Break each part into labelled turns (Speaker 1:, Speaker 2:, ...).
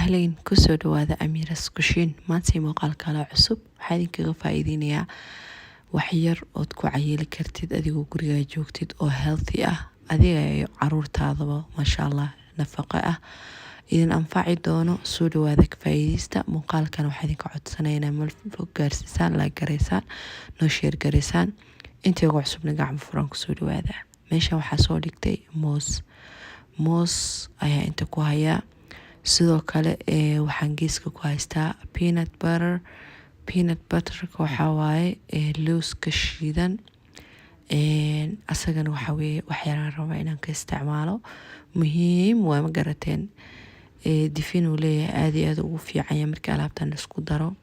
Speaker 1: Ahlan, kusoo dhawaada Amiira's Kushiin. Maanta muuqaal kale cusub waxaa idinkaga faa'iideynayaa wax yar ood ku cayili kartid adigoo gurigaa joogtid oo healthy ah, adiga iyo caruurtaadaba, maasha Allah, nafaqo ah idin anfaci doono. Soo dhawaada, ka faa'iideysta muuqaalkan. Waxaa idinka codsanaynaa meel fog gaarsiisaan, like gareysaan, noo share gareysaan. Intii ugu cusubna gacmo furan kusoo dhawaada. Meeshan waxaa soo dhigtay moos. Moos ayaa inta ku hayaa. Sidoo kale waxaan geeska ku haystaa peanut butter. Peanut butterka waxaa waaye lowska shiidan. Asagana waxaa weeye waxyaalaan rabaa inaan ka isticmaalo. Muhiim waa, ma garateen? Difin uu leeyahay, aad iyo aad ugu fiicanya. Markii alaabtan laisku daro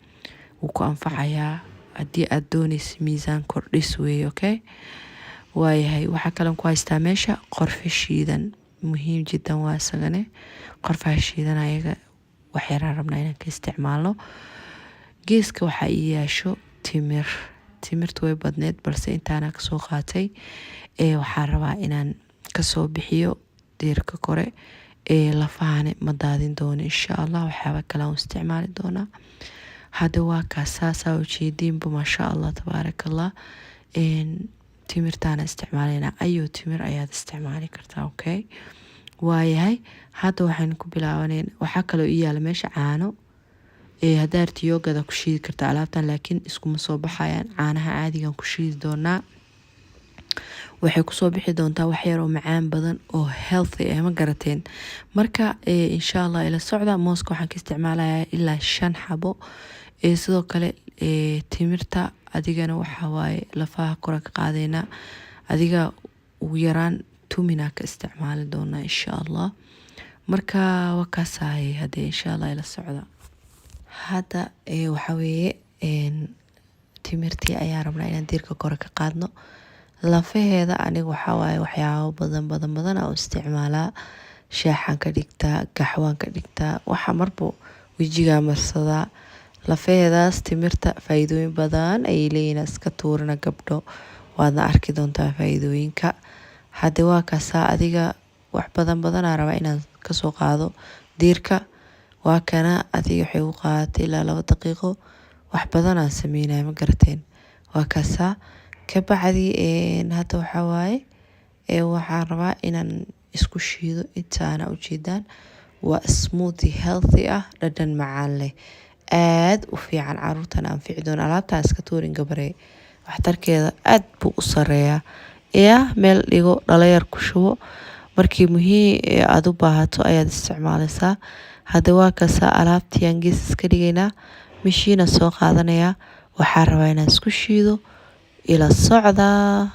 Speaker 1: wuu ku anfacayaa haddii aad dooneysa miisaan kordhis weeye. Okay, waayahay. Waxaa kaloon ku haystaa meesha qorfe shiidan. Muhiim jiddan waa isagane. Qorfaha shiidan ayaga waxyaraan rabnaa inaan ka isticmaalno. Geeska waxaa ii yaasho timir. Timirtu way badneed, balse intaana kasoo qaatay. Waxaan rabaa inaan kasoo bixiyo diirka kore. Lafahane ma daadin doono, insha Allah, waxyaaba kale aan isticmaali doonaa. Hadda waa kaas, saasaa ujeediinba, maasha Allah, tabaaraka Allah. Timirtaana isticmaaleyna, ayo timir ayaad isticmaali kartaa. Okay, waayahay. Hadda waxaynu ku bilaabaneyn. Waxaa kaloo ii yaala meesha caano. Haddaa rabtid yogurt ku shiidi kartaa alaabtan, laakiin iskuma soo baxayaan. Caanaha caadigan ku shiidi doonaa. Waxay kusoo bixi doontaa wax yar oo macaan badan oo healthy ah, ma garateen? Marka insha Allah ila socda. Mooska waxaan ka isticmaalayaa ilaa 5 xabo. Sidoo kale timirta adigana waxaa waaye lafaha kora ka qaadeynaa. Adiga ugu yaraan 2 minute ka isticmaali doonaa, insha Allah. Marka waa kaasahay hadee, insha Allah ila socda. Hadda waxaa weeye timirtii ayaa rabnaa inaan diirka kore ka qaadno, lafaheeda. Aniga waxaa waaye waxyaabo badan badan badan aan u isticmaalaa. Shaaxaan ka dhigtaa, gaxwaan ka dhigtaa, waxa marba wejigaa marsadaa. Lafaheedaas timirta faa'iidooyin badan ayay leeyihiin. Iska tuurina, gabdho, waadna arki doontaa faa'iidooyinka. Hadde waa kaasaa. Adiga wax badan badanaa rabaa inaan kasoo qaado diirka. Waa kana. Adiga waxay u qaadatay ilaa 2 daqiiqo. Wax badanaan sameynaya, ma garateen? Waa kaasaa. Kabacdi hadda waxaa waaye waxaan rabaa inaan isku shiido intaana ujeedaan. Waa smoothie healthy ah, dhadhan macaan leh, aad u fiican, caruurtana anfici doona. Alaabtaan iska tuurin, gabaree, waxtarkeeda aad buu u sareeyaa. Yaa meel dhigo, dhalayar ku shubo, markii muhiim aada u baahato ayaad isticmaaleysaa. Hadda waa kaasaa. Alaabtii aan gees iska dhigaynaa, mishiina soo qaadanayaa. Waxaa rabaa inaan isku shiido, ila socdaa.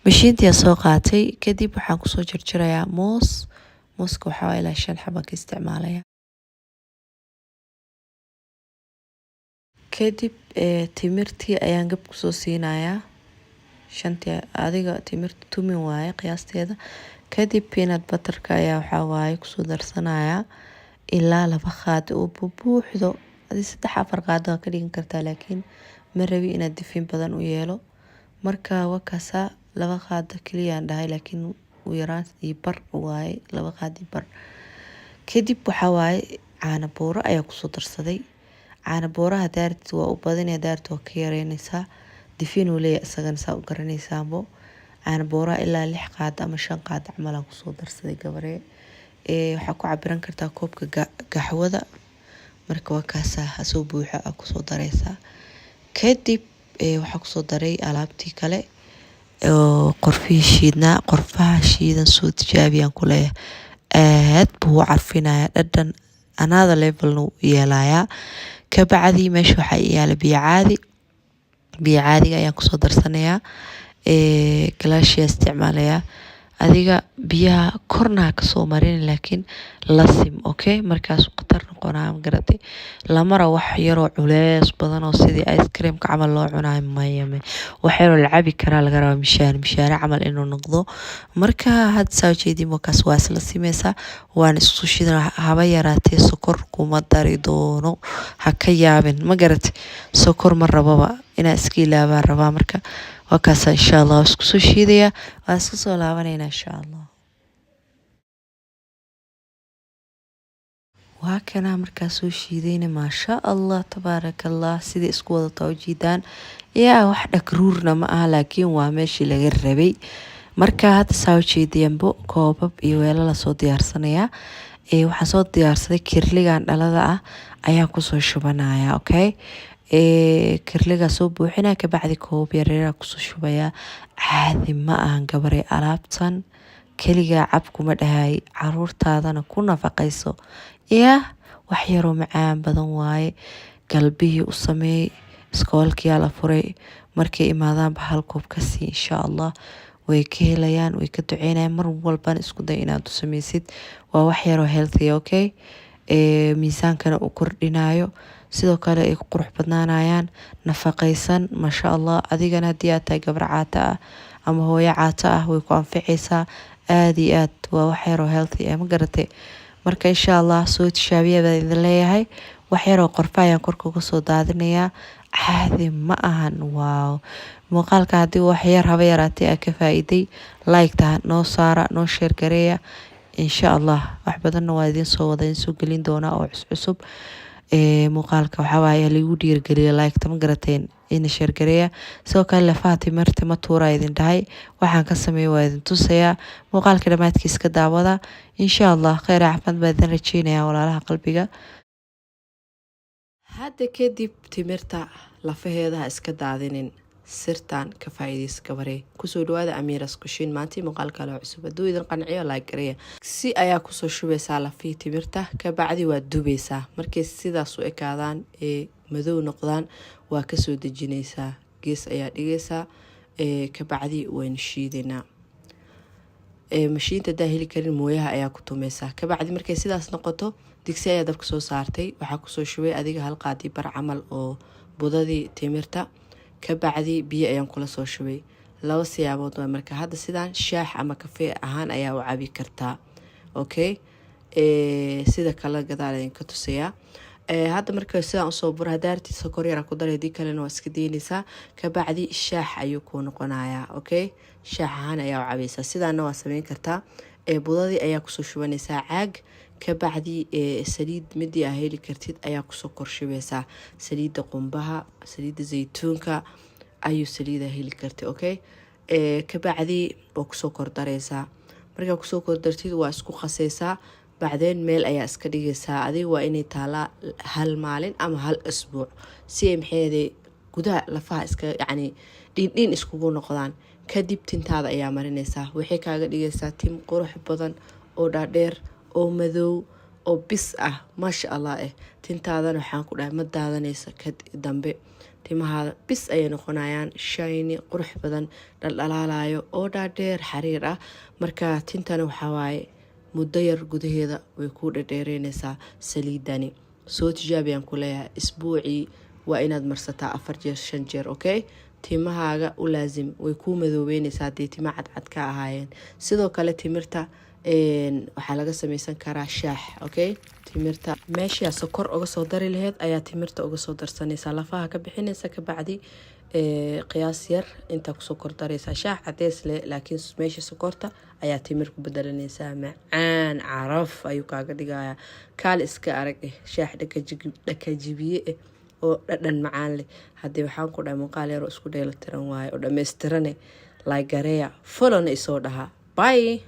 Speaker 1: Mashiintii soo qaatay. Kadib waxaan kusoo jarjarayaa moos. Mooska waxaa ilaa 5 xaba ka isticmaalaya. Kadib timirtii ayaan gab kusoo siinayaa, shantii. Adiga timirta tumin waaye qiyaasteeda. Kadib peanut butterka ayaa waxaa waaye kusoo darsanayaa ilaa 2 qaado oo bubuuxdo. Adi 3, 4 qaado waa ka dhigan kartaa, laakiin ma rabi inaad difin badan u yeelo. Marka waa kaasaa, 2 qaado keliyaan dhahay, laakiin ugu yaraan iyo bar waaye, 2 qaado iyo bar. Kadib waxaa waaye caano booro ayaa kusoo darsaday. Caano booraha daartid waa u badinaya, daartid waa ka yareynaysaa. Difin uu leeyahay isagana, saa u garanaysaanbo. Caano booraha ilaa 6 qaado ama 5 qaado camal aan kusoo darsaday, gabaree. Waxaa ku cabiran kartaa koobka gaxwada. Marka waa kaasaa, hasoo buuxo aa kusoo dareysaa. Kadib waxaa kusoo daray alaabtii kale oo qorfihii shiidnaa. Qorfaha shiidan soo tijaabiyaan ku leeyahay, aad buu u carfinayaa, dhadhan another levelna u yeelayaa. Kabacdi meesha waxaa ii yaala biyo caadi. Biyo caadiga ayaan kusoo darsanayaa, galaashiyaa isticmaalayaa. Adiga biyaha korna ha kasoo marin, laakiin la sim. Okay, markaas khatar noqonaya, ma garatay? Lamara wax yaroo culeys badan oo sidii ice creamka camal loo cunayo, mayame. Wax yaroo la cabi karaa laga rabaa, mishaar mishaare camal inuu noqdo. Marka hadda saa ujeedin, wakaas, waa isla simeysaa, waana isku shidan. Haba yaraatee sokor kuma dari doono, ha ka yaabin, ma garatay? Sokor ma rababa, inaa iska ilaabaan rabaa. Marka waa kaasa, insha Allah waa isku soo shiidayaa, waan isku soo laabanayna, insha Allah. Waa kanaa markaa soo shiidayna, maasha Allah, tabaaraka Allah, sidai isku wadataa ujiidaan. Yaa wax dhagruurna ma aha, laakiin waa meeshii laga rabay. Marka hadda saa ujeediyanbo, koobab iyo weelo lasoo diyaarsanayaa. Waxaan soo diyaarsaday kirligan dhalada ah ayaan kusoo shubanaya. Okay, kirligaa soo buuxinaya, kabacdi koobab yaryara kusoo shubayaa. Caadi ma ahan, gabaray. Alaabtan keligaa cab kuma dhahay, caruurtaadana ku nafaqayso. Yaa wax yaroo macaan badan waaye. Galbihii u sameey, iskoolkiyaa la furay, markay imaadaanba hal koob ka sii, insha Allah way ka helayaan, way ka duceynayaan. Mar walbana isku day inaad u sameysid. Waa wax yaroo healthy, okay, miisaankana uu kordhinayo, sidoo kale ay ku qurux badnaanayaan, nafaqaysan, maasha Allah. Adigana haddii aad tahay gabar caata ah ama hooyo caata ah, way ku anficaysaa aada iyo aad. Waa wax yaroo healthy ah, ma garatay? Marka insha Allah soo tishaabiya baan idin leeyahay. Wax yaroo qorfa ayaan korka uga soo daadinayaa. Caadi ma ahan, wow. Muuqaalka haddii wax yar haba yaraatay aa ka faa'iiday, like-ta noo saara, noo share gareeya. Insha Allah wax badanna waa idiin soo wada, idin soo gelin doonaa oo cusub. Muuqaalka waxaa waaye lagu dhiirigeliya like-ta, ma garateen? Ina share gareeya. Sidoo kale lafaha timirta ma tuura idin dhahay, waxaan ka sameeyay waa idin tusayaa. Muuqaalka dhammaadkiis ka daawada, insha Allah. Kheyr, caafimaad baa idin rajeynaya, walaalaha qalbiga. Hadda kadib timirta lafaheeda ha iska daadinin, sirtan ka faa'iidaysa, gabarey. Kusoo dhawaada Amiira's Kushiin. Maantii muuqaal kale oo cusub. Hadduu idin qanciyo, like gareeya. Si ayaa kusoo shubaysaa lafihii timirta, kabacdi waad dubaysaa. Markay sidaas u ekaadaan ee madow noqdaan, waa kasoo dejinaysaa, gees ayaa dhigaysaa. Kabacdi waynu shiidaynaa. Mashiinta hadaa heli karin, mooyaha ayaa ku tumeysaa. Kabacdi markay sidaas noqoto, digsi ayaa dabka soo saartay. Waxaa kusoo shubay adiga hal qaadi bar camal oo budadii timirta. Kabacdi biyo ayaan kula soo shubay. Laba siyaabood waa. Marka hadda sidaan shaax ama kafee ahaan ayaa u cabi kartaa. Okay, sida kale gadaal idinka tusayaa. Hadda marka sidaan usoo buro, hadaa rabtid sokor yara ku daray, hadii kalena waa iska daynaysaa. Kabacdi shaax ayuu kuu noqonayaa. Okay, shaax ahaan ayaa u cabaysaa, sidaana waa sameyn kartaa. Budadii ayaa kusoo shubanaysaa caag. Kabacdi saliid midii aa heli kartid ayaa kusoo korshubaysaa, saliidda qumbaha, saliidda zaytuunka ayuu saliida heli kartay. Okay, kabacdi waa kusoo kordareysaa. Markaa kusoo kordartid, waa isku qasaysaa. Bacdeen meel ayaa iska dhigaysaa. Adiga waa inay taalaa hal maalin ama hal asbuuc, si ay maxeede gudaha lafaha iska, yacni, dhiindhiin iskugu noqdaan. Kadib tintaada ayaa marinaysaa. Waxay kaaga dhigaysaa tim qurux badan oo dhaadheer oo madow oo bis ah, maasha Allah. Tintaadana waxaan ku dhahay ma daadanaysa ka dambe. Timahaada bis ayay noqonayaan, shiny, qurux badan, dhaldhalaalayo oo dhaadheer, xariir ah. Marka tintana waxawaaye muddo yar gudaheeda way kuu dhadheereynaysaa saliidani. Soo tijaabiyaan ku leeyahay. Isbuucii waa inaad marsataa 4 jeer, 5 jeer. Okay, timahaaga u laasim, way kuu madoobeynaysaa haddii tima cadcad ka ahaayeen. Sidoo kale timirta waxaa laga sameysan karaa shaax. Okay, timirta meeshaa sokor uga soo dari laheyd ayaa timirta uga soo darsanaysaa, lafaha ka bixinaysa. Kabacdi qiyaas yar intaa kusoo kordaraysaa, shaax cadeys leh, laakiin meesha sokorta ayaa timir ku bedelanaysaa. Macaan caraf ayuu kaaga dhigayaa, kaal iska arag shaax dhakajibiye oo dhadhan macaan leh. Haddii waxaan ku dhahay muuqaal yaroo isku dheelatiran waaye oo dhammaystirane. Like gareeya, follow-na isoo dhahaa. Bye.